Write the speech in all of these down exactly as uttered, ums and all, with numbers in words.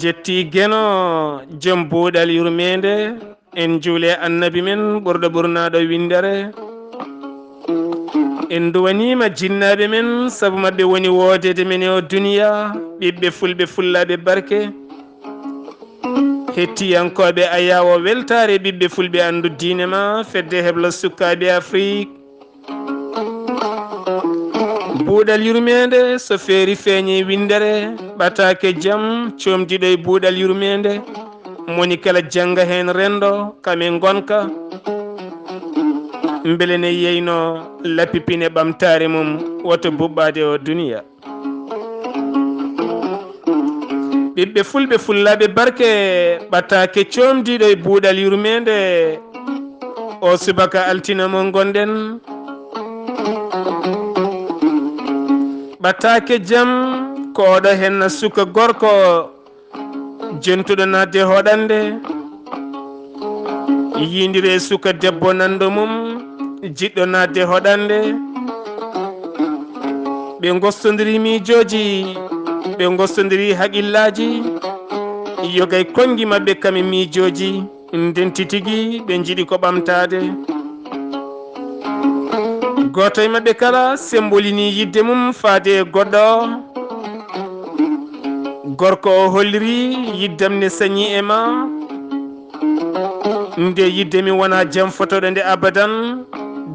Jetti Geno, jom buuɗal yurmeende, en juule Annabi men ɓurɗo ɓurnaaɗo winndere. En nduwaniima jinnaaɓe men, sabu maɓɓe woni woodeede men e o duniya, ɓiɓɓe fulɓe fullaaɓe barke. Hettiyankooɓe ayaawo weltaare, ɓiɓɓe fulɓe anndu diine ma, fedde heblo sukaaɓe Afrik. Buuɗal yurmeende so feeri feeñe winndere, ɓataake jam, coomdiɗo e buuɗal yurmeende, moni kala jannga heen renndo, kam e ngonka, mbele ne yeyno lappi pine ɓamtaare mum, woto buɓɓaade o duniya. Ɓiɓɓe fulɓe fullaaɓe barke, ɓataake coomdiɗo e buuɗal yurmeende, o subaka altina mo ngonɗen. Ɓataake jam, ko oɗo henna suka gorko, jentuɗo naatde hoɗande, yindire suka debbo nanndo mum, jiɗɗo naatde hoɗande. Ɓe ngostondiri miijooji, ɓe ngostondiri haqillaaji, yogay konngi maɓɓe kam e miijooji, ndenti tigi ɓe njiɗi ko ɓamtaade. Gooto e maɓɓe kala sembolini yidde mum faade e goɗɗo. Gorko o holliri yiddam ne sañi e ma. Nde yidde mi wona jam fotoɗo nde abadan.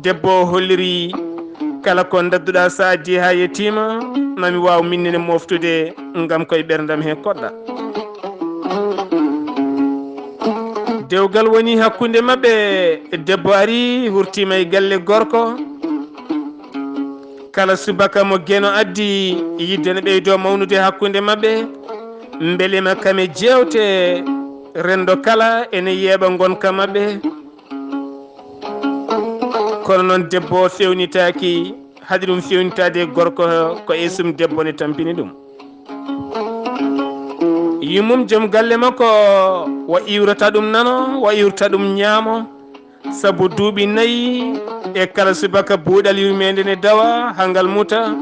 Debbo o holliri kala ko ndadduɗa sa addi ha yettima, mami waw minnene moftude ngam koye ɓerdam he koɗɗa. Dewgal woni hakkunde maɓɓe, debbo ari hurtima e galle gorko. Kala subaka mo Geno addi, yidde ne ɓeydo mawnude hakkunde maɓɓe. Mbele ma kame jewte, rendo kala ene yeeɓa ngonka maɓɓe. Kono noon debbo o fewnitaaki, haɗi ɗum fewnitaade e gorko, ko esum debbo ne tampini ɗum. Yummum joom galle makko, wa iwrata ɗum nano, wa iwrata ɗum ñaamo. Sabu duuɓi nayi e kala subaka buuɗal yurmeende ne dawa haa ngal muta.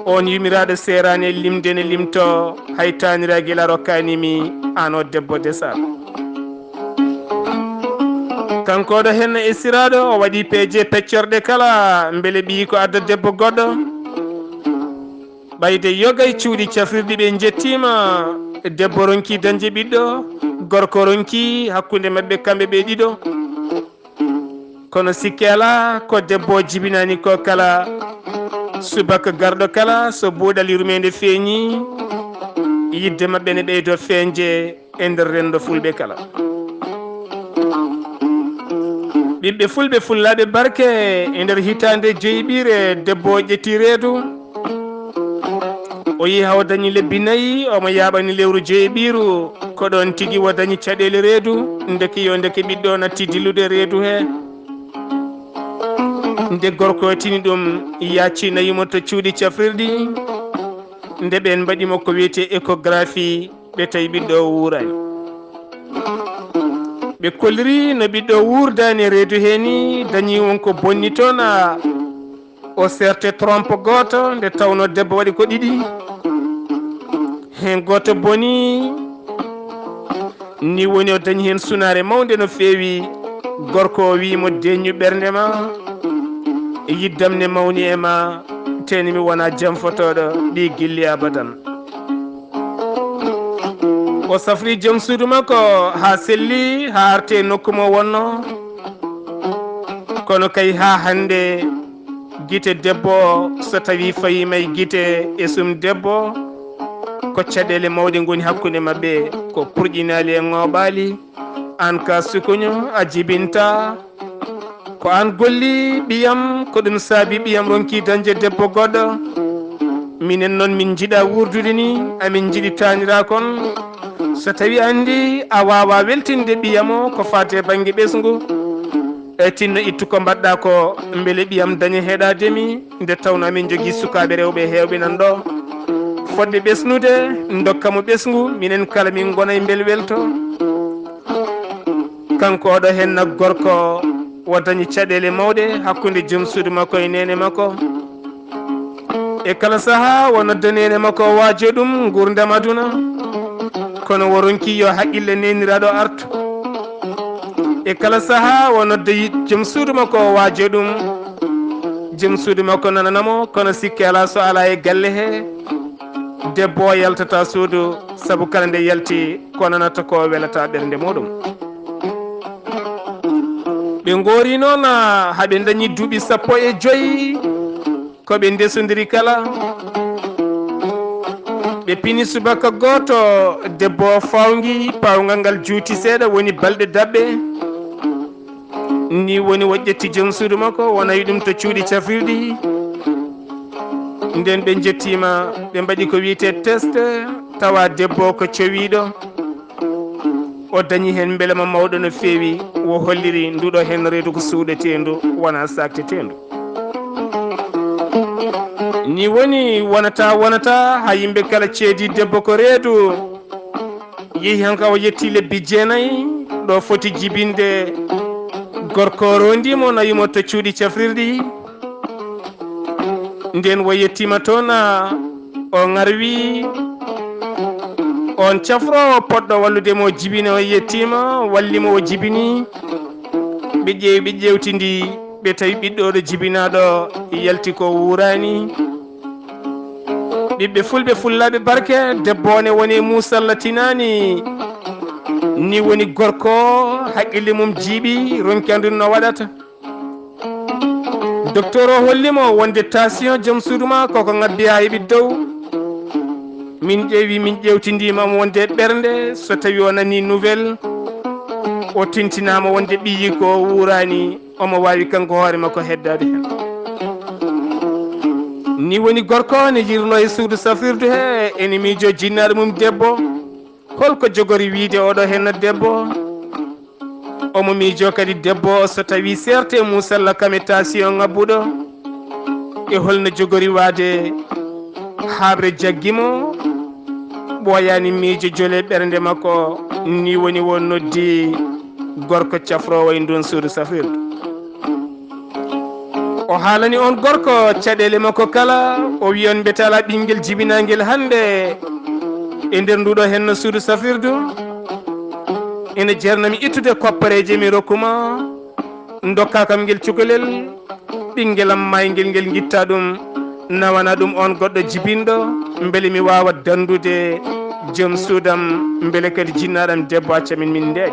Oon yumiraaɗo seeraani e limde ne limto, hay taaniraagal a rokkaani mi, aan o debbo desaaɗo. Kanko ɗo henna esiraaɗo, o waɗi peeje peccorɗe kala, mbele ɓiyi ko adda debbo goɗɗo. Ɓayde yogay cuuɗi cafrirɗi ɓe njettiima, debbo ronki dañde ɓiɗɗo, gorko ronki hakkunde maɓɓe kamɓe ɓe ɗiɗo. Kono sikke alaa ko debbo o jibinaani ko kala, subaka garɗo kala, so buuɗal yurmeende feeñi, yidde maɓɓe ne ɓeydo feeñde e nder renndo fulɓe kala. Ɓiɓɓe fulɓe fullaaɓe barke, e nder hitaande joyiɓiire, debbo o ƴetti reedu. O yehi haa o dañi lebbi nayi, omo yaaɓani lewru joyiɓiiru. Ko ɗoon tigi o dañi caɗeele reedu. Ndeke yo ndeke ɓiɗɗo natti dillude reedu he. Nde gorko o tini ɗum, yaaccina yumorto cuuɗi cafrirɗi. Nde ɓeen mbaɗi mo ko wiyetee échographie, ɓe tawi ɓiɗɗo o wuuraani. Ɓe kolliri no ɓiɗɗo o wuurdaani e reedu hee ni, dañi won ko bonni toon, a o serte trompe gooto, nde tawnoo debbo waɗi ko ɗiɗi. Heen gooto boni, ni woni o dañi heen sunaare mawnde no feewi. Gorko o wii mo, "Deeƴnu ɓernde ma, yiddam ne mawni e ma, tee ne mi wona janfotooɗo ɗi gilli abadan." O safri joom suudu makko haa selli, haa arti e nokku mo wonnoo. Kono kay haa hannde gite debbo, so tawii fawiima e gite esum debbo, ko caɗeele mawɗe ngoni hakkunde maɓɓe, ko purƴinaali e ŋooɓaali. Aan ka sukuño, a jibintaa. Ko aan golli ɓiyam, ko ɗum saabi ɓiyam ronki dañde debbo goɗɗo. Minen noon min njiɗa wuurdude ni, amin njiɗi taaniraa kon. So tawii anndi a waawaa weltinde ɓiyam o ko faati e bannge ɓesngu, e tinno ittu ko mbaɗɗaa ko, mbele ɓiyam daña heɗaade mi, nde tawnoo amin njogii sukaaɓe rewɓe heewɓe nan ɗo. Fotɓe ɓesnude, ndokka mo ɓesngu, minen kala min ngona e mbel welto. Kanko oɗo henna gorko, o dañi caɗeele mawɗe hakkunde joom suudu makko e neene makko. E kala sahaa, o nodda neene makko, o waajo ɗum nguurndam aduna. Kono o ronki yo haqqille neeniraaɗo artu. E kala sahaa o nodda yi-, joom suudu makko, o waajo ɗum. Joom suudu makko nanana mo, kono sikke alaa so alaa e galle he, debbo o yaltata suudu, sabu kala nde yalti ko nanata ko welata ɓernde muɗum. Ɓe ngoori noon, haa ɓe ndañi duuɓi sappo e joy. Ko ɓe ndesondiri kala. Ɓe pini subaka gooto, debbo o fawngi, paawngal ngal juuti seeɗa, woni balɗe daɓɓe. Ni woni o ƴetti joom suudu makko, o nawi ɗum to cuuɗi cafrirɗi. Nden ɓe njettiima, ɓe mbaɗi ko wiyetee test, tawa debbo o ko cowiiɗo. O dañi heen mbelema mawɗo no feewi, o holliri nduɗo heen reedu ko suuɗeteendu, wonaa saakteteendu. Ni woni wonata, wonata, haa yimɓe kala ceedi debbo ko reedu. Yehi han ka o yetti lebbi jeenayi, ɗo foti jibinde gorko o rondi mo, nawi mo to cuuɗi cafrirɗi. Nden o yettiima toon, o ngarwi. On cafroowo poɗɗo wallude mo o jibina, o yettiima, walli mo o jibini. Ɓe ƴeewi, ɓe ƴeewtindi, ɓe tawi ɓiɗɗo ɗo jibinaaɗo yalti ko wuuraani. Ɓiɓɓe fulɓe fullaaɓe barke, debbo o ne woni e muusalla tinaani. Ni woni gorko, haqqille mum jiiɓi, ronki anndude no waɗata. Doktoor o holli mo wonde tension joom suudu ma koko ngabbi haa heɓi dow. Min ƴeewi, min ƴeewtindiima mo wonde e ɓernde, so tawi o nani nouvelle, o tintinaama wonde ɓiyi ko wuuraani, omo waawi kanko hoore makko heddaade heen. Ni woni gorko ne yirlo e suudu safrirdu he, ene miijo jinnaaɗo mum debbo. Holko jogori wiide oɗo henna debbo? Omo miijo kadi debbo o so tawi seerte musalla kame tension ngabbuɗo, e holno jogori waade haaɓre jaggi mo? Ɓooyaani miijo jole ɓernde makko, ni woni o noddi gorko cafroowo e ndun suudu safrirdu. O haalani on gorko caɗeele makko kala, o wi'i on mbete alaa ɓinngel jibinaangel hannde e nder nduɗo henno suudu safrirdu. Ene jeernami ittude koppareeje mi rokkuma, ndokka kam ngel cukalel, ɓinngel am maayngel ngel ngitta ɗum, nawana ɗum on goɗɗo jibinɗo, mbele mi waawa dandude joom suudam, mbele kadi jinnaaɗam debbo acca min min ndeeƴa.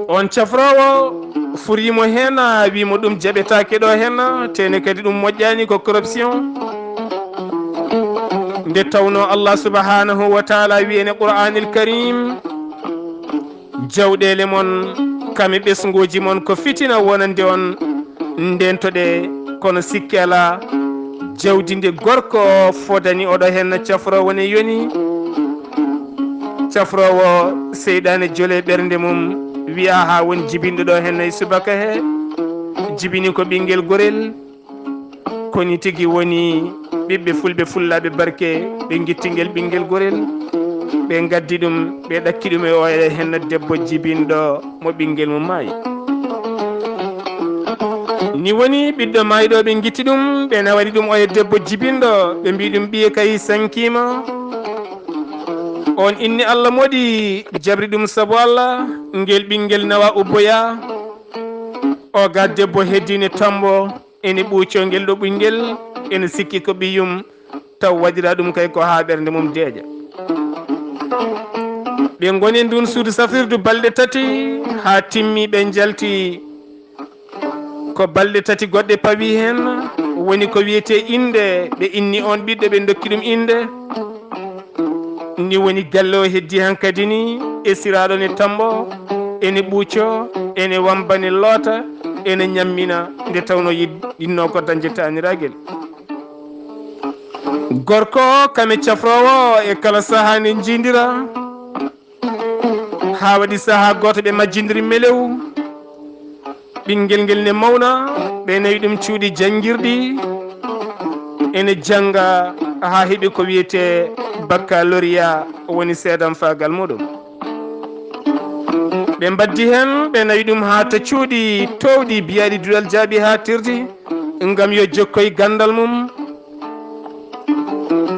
On cafroowo furiimo heen, wiimo ɗum jaɓetaake ɗo heen, tene kadi ɗum moƴƴaani, ko corruption. Nde tawnoo Allah subhanahu wa taala wi'i en e Qur'aanil Karim, jawɗeele mon, kame ɓesnguuji mon ko fitina wonande on, ndentoɗe, kono sikke alaa, jawdi ndi gorko o fodani oɗo heen cafroowo ne yoni. Cafroowo seyɗaane jole ɓernde mum, wi'a haa won jibinɗo ɗo heen e subaka he, jibini ko ɓinngel gorel. Koni tigi woni ɓiɓɓe fulɓe fullaaɓe barke, ɓe ngitti ngel ɓinngel gorel, ɓe ngaddi ɗum, ɓe ɗakki ɗum e oya henna debbo jibinɗo mo ɓinngel mum maayi. Ni woni ɓiɗɗo maayɗo, ɓe ngitti ɗum, ɓe nawani ɗum oya debbo jibinɗo, ɓe mbi ɗum ɓiye kay sankiima. On inni Allah moɗi, jabri ɗum sabu Allah, ngel ɓinngel nawa ubboya. O ga debbo heddine tambo, ene ɓuuco ngel ɗo ɓinngel, ene sikki ko ɓiyum, taw waɗira ɗum kay ko haa ɓernde mum deeƴa. Ɓe ngoni e ndun suudu safrirdu balɗe tati, haa timmi ɓe njalti. Ko balɗe tati goɗɗe pawi heen, woni ko wiyetee innde, ɓe inni on ɓiɗɗo, ɓe ndokki ɗum innde. Ni woni galle o heddi hankadi ni, esiraaɗo ne tambo, ene ɓuuco, ene wamba ne loota, ene ñammina, nde tawno yid-, yinnoo ko dañde taaniragel. Gorko o, kame cafroowo o, e kala sahaa ne njiidira, haa waɗi sahaa gooto ɓe majjindiri melew. Ɓinngel ngel ne mawna, ɓe nawi ɗum cuuɗi janngirɗi, ene jannga haa heɓi ko wiyetee baccalauréat, woni seedamfaagal muɗum. Ɓe mbaddi heen, ɓe nawi ɗum haa to cuuɗi toowɗi biyaaɗi duɗal jaaɓi haa tirdi, ngam yo jokkoy ganndal mum.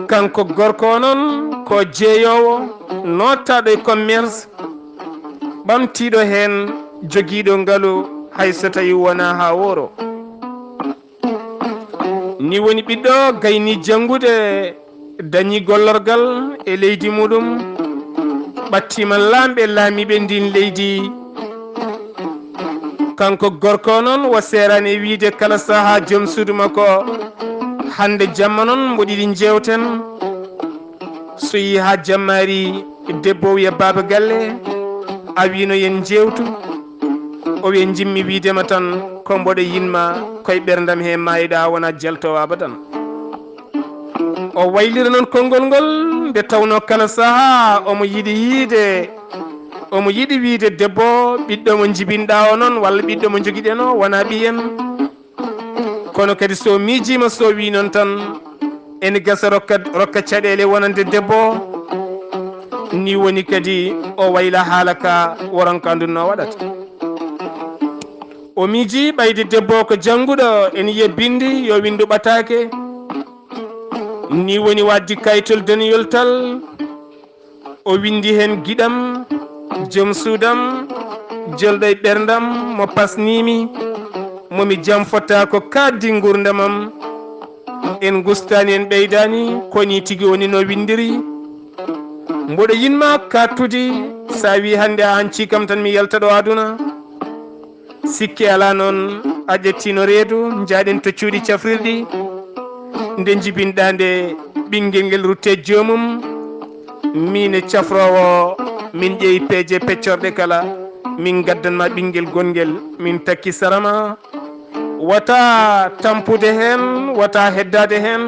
Kanko gorko o noon, ko jeeyoowo noottaaɗo e commerce, ɓamtiiɗo heen, jogiiɗo ngalu, hay so tawii wonaa haa wooro. Ni woni ɓiɗɗo gayni janngude, dañi gollorgal e leydi muɗum, ɓattiima laamɓe laamiiɓe ndin leydi. Kanko gorko o noon, o seeraani e wiyde kala sahaa joom suudu makko, hannde jamma noon mboɗo yiɗi njeewten. So yii haa jammaari, debbo o wiya, "Baaba galle, a wiino yen njeewtu." O wiya, "Njimmi wiidema tan ko mboɗo yiɗma, koye ɓerndam he maayiɗa, a wona jaltoowo abadan." O waylira noon konngol ngol, nde tawnoo kala sahaa omo yiɗi yiide, omo yiɗi wiide debbo, ɓiɗɗo mo njibinɗaa o noon, walla ɓiɗɗo mo njogiɗen o, wonaa ɓiyen. Kono kadi so miijiima, so wii noon tan, ene gasa rokka, rokka caɗeele wonande debbo. Ni woni kadi o wayla haala ka, woronka ndun no waɗata. O miiji ɓayde debbo ko jannguɗo, ene yiya binndi, yo winndu ɓataake. Ni woni o addi kaytol daniyol tal, o winndi heen, "Giɗam, joom suudam, jolɗo e ɓerndam, mo pasniimi, mo mi janfotaako kaaɗdi nguurndamam." En ngustaani, en ɓeydaani, ko nii tigi woni no winndiri. Mboɗo yiɗma kaaɗtudi, so a wii hannde a hancii kam tan mi yalta ɗo aduna. Sikke alaa noon, a ƴettiino reedu, njaaɗen to cuuɗi cafrirɗi. Nde njibinɗaa nde, ɓinngel ngel rutte joomum. Miin e cafroowo, min ƴeewi peeje peccorɗe kala, min ngaddan ma ɓinngel gonngel, min takki sara ma. Wata tampude heen, wata heddaade heen.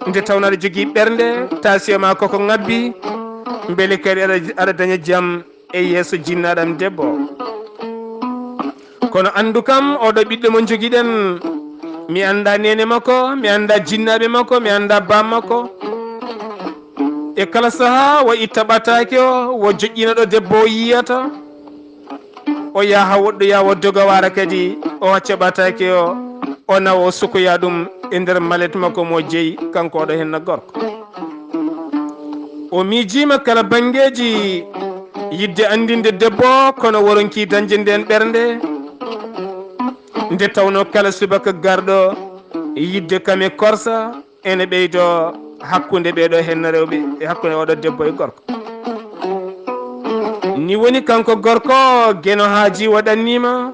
Nde tawnoo aɗa jogii ɓernde, tension ma koko ŋabbi, mbele kadi aɗa, aɗa daña jam e yeeso jinnaaɗo am debbo. Kono anndu kam, oɗo ɓiɗɗo mo njogiɗen, mi annda neene makko, mi annda jinnaaɓe makko, mi annda baam makko. E kala sahaa, o itta ɓataake o, o joƴƴina ɗo debbo o yiyata. O yaha woɗɗoya, o doga waara kadi, o hocca ɓataake o, o nawa, o sukoya ɗum e nder malet makko mo jeyi, kanko oɗo henna gorko. O miijiima kala banngeeji yiɗde anndinde debbo, kono woronki dañde ndeen ɓernde. Nde tawnoo kala subaka garɗo yiɗde kam e korsa, ene ɓeydo hakkunde ɓeeɗo henna rewɓe, e hakkunde oɗo debbo e gorko. Ni woni kanko gorko, Geno haaji waɗanniima.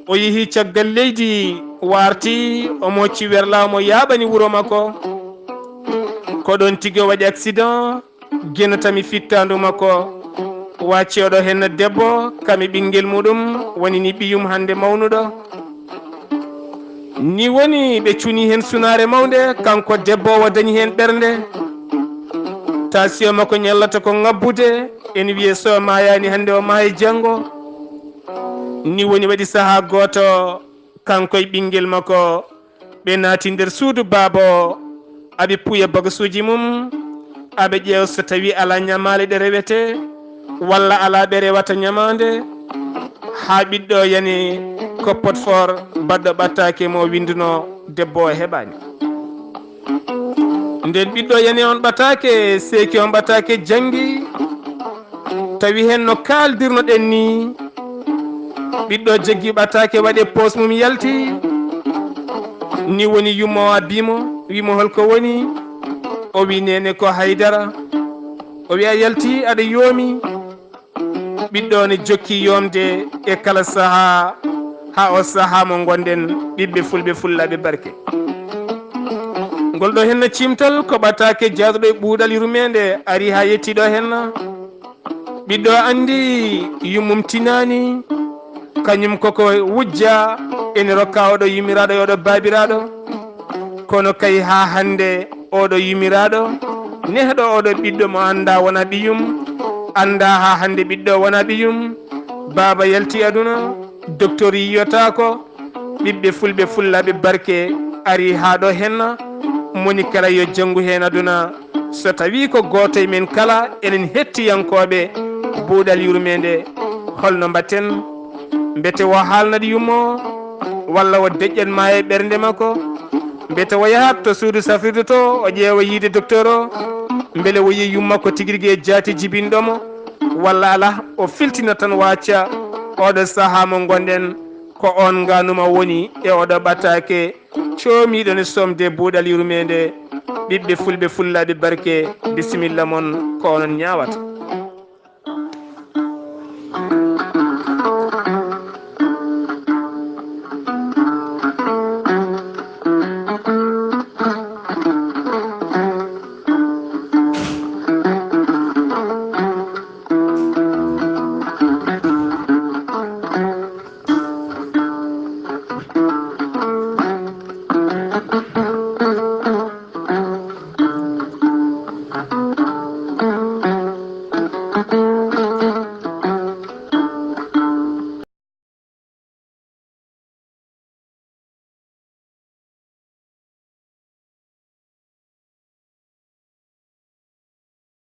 O yehi caggal leydi, warti, omo hocci werla, omo yaaɓani wuro makko. Ko ɗon tigi o waɗi accident, Geno tami fittaandu makko. Wacci oɗo henna debbo, kam e ɓinngel muɗum, woni ni ɓiyum hannde mawnuɗo. Ni woni ɓe cuni heen sunaare mawnde, kanko debbo o dañi heen ɓernde. Tension makko ñallata ko ŋabbude, ene wiyee so maayaani hannde o maaya janngo. Ni woni waɗi sahaa gooto, kanko e ɓinngel makko, ɓe naati nder suudu baaba o, aɓe puuya bagasuuji mum, aɓe ƴeewa so tawii alaa ñamaale ɗe rewetee, walla alaa ɓe rewata ñamaande, haa ɓiɗɗo yani ko potfor baɗɗo ɓattaake mo winndunoo debbo o heɓaani. Nden ɓiɗɗo yani on ɓataake, seeki on ɓataake janngi, tawi heen no kaaldirnoɗen nii, ɓiɗɗo jaggi ɓataake, waɗe poos mum yalti. Ni woni yumma o abbii mo, wii mo, "Holko woni?" O wii, "Neene, ko haydara." O wii, "A yalti aɗa yoomi?" Ɓiɗɗo ne jokki yoomde e kala sahaa, haa o sahaa mo ngonɗen, ɓiɓɓe fulɓe fullaaɓe barke. Ngol ɗo henna ciimtal ko ɓataake jaaduɗo e ɓuuɗal yurmeende ari haa yetti ɗo henna. Ɓiɗɗo anndi yummum tinaani, kañum koko wujja ene rokka oɗo yummiraaɗo e oɗo baabiraaɗo. Kono kay haa hannde oɗo yummiraaɗo, nehɗo oɗo ɓiɗɗo mo annda wona ɓiyum, annda haa hannde ɓiɗɗo wona ɓiyum. Baaba yalti aduna, doktor yiyotaako, ɓiɓɓe fulɓe fullaaɓe barke ari haa ɗo henna, moni kala yo janngu heen aduna. So tawii ko gooto e men kala, enen hettiyankooɓe buuɗal yurmeende, holno mbaɗten? Mbete o haalnat yumma o, walla o deƴƴat maaya e ɓernde makko? Mbete o yahat to suudu safrirde to, o ƴeewa yiide doktor o? Mbele o yii yumma ko tigi rigi e jaati jibinɗo mo, walla alaa, o filtina tan waaca oɗo sahaa mo ngonɗen, ko oon ngaanuma woni e oɗo ɓataake coomiiɗo ne somde buuɗal yurmeende. Ɓiɓɓe fulɓe fullaaɓe barke, bisimilla mon, ko onon ñaawata.